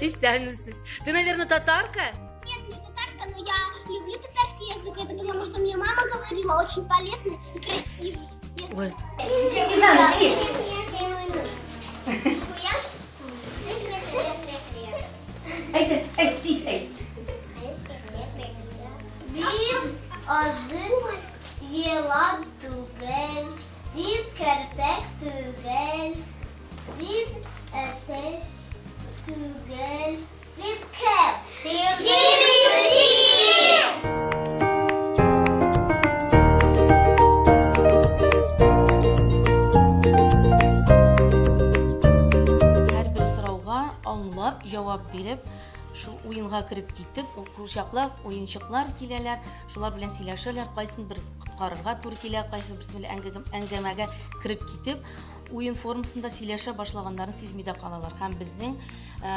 Исәнмесез. Ты, наверное, татарка? Нет, не татарка, но я люблю татарский язык. Это потому, что мне мама говорила, очень полезный и красивый. Ой. Снежана, Әйдә, әйт, тиз әйт. Бер озын елан түгел, бер керпек түгел, бер әтәч түгел, бер кем? Һәрбер сорауга аңлап җавап биреп, шул уенга кереп китеп, ул курчаклар, уенчыклар киләләр, шулар белән сөйләшәләр, кайсын бер коткарырга туры килә, кайсы берсе белән әңгәмәгә кереп китеп, уен формасында сөйләшә башлаганнарын сизми дә калалар. Һәм безнең э,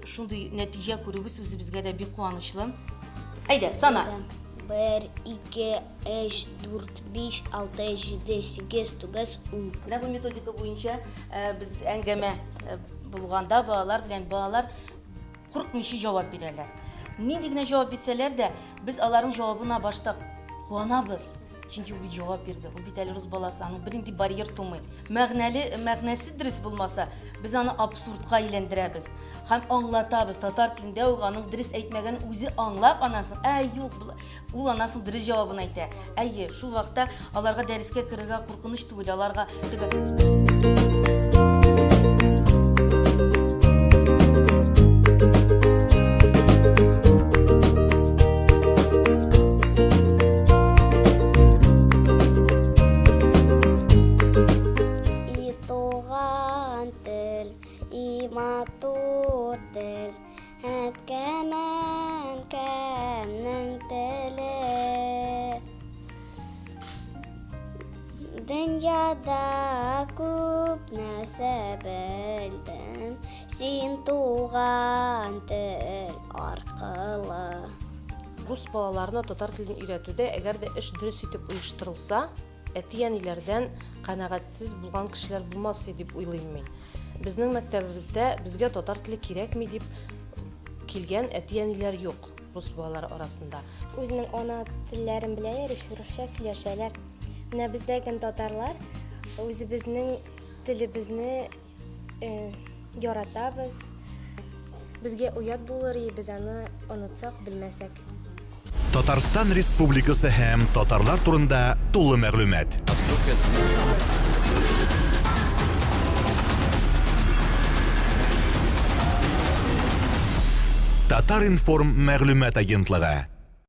шундый нәтиҗә күрүебез үзебезгә дә бик куанычлы. Әйдә, сана. Бер, ике, өч, дүрт, биш, алты, җиде, сигез, тугыз, ун. Менә бу методика буенча э, без әңгәмә э, булганда балалар белән балалар куркмыйча җавап бирәләр. Нинди генә җавап бирсәләр дә, без аларның җавабына башта куанабыз. Чөнки ул бит җавап бирде. Ул бит әле рус баласы, аның бернинди барьер тумый. Мәгънәле, мәгънәсе дөрес булмаса, без аны абсурдка әйләндерәбез һәм аңлатабыз. Татар телендә үк аның дөрес әйтмәгәнен үзе аңлап, аннан соң, ә юк, ул аннан соң дөрес җавабын әйтә. Әйе, шул вакытта аларга дәрескә керергә куркыныч түгел, аларга теге И туган тел, и матур тел, Әткәм, әнкәмнең теле. Дөньяда күп нәрсә белдем, син туган тел аркылы. Рус балаларына татар телен өйрәтүдә, әгәр дә эш дөрес итеп оештырылса, Әти-әниләрдән канәгатьсез булган кешеләр булмас иде дип уйлыйм мин. Безнең мәктәбебездә безгә татар теле кирәкми дип килгән әти-әниләр юк рус балалары арасында. Үзенең ана телләрен беләләр ич, русча сөйләшәләр. Менә бездә гел татарлар үзебезнең телебезне Яратабыз. Безгә оят булыр и без аны онытсак, белмәсәк. Татарстан Республикасы һәм татарлар турында тулы мәгълүмат. Татар-информ мәгълүмат агентлыгы.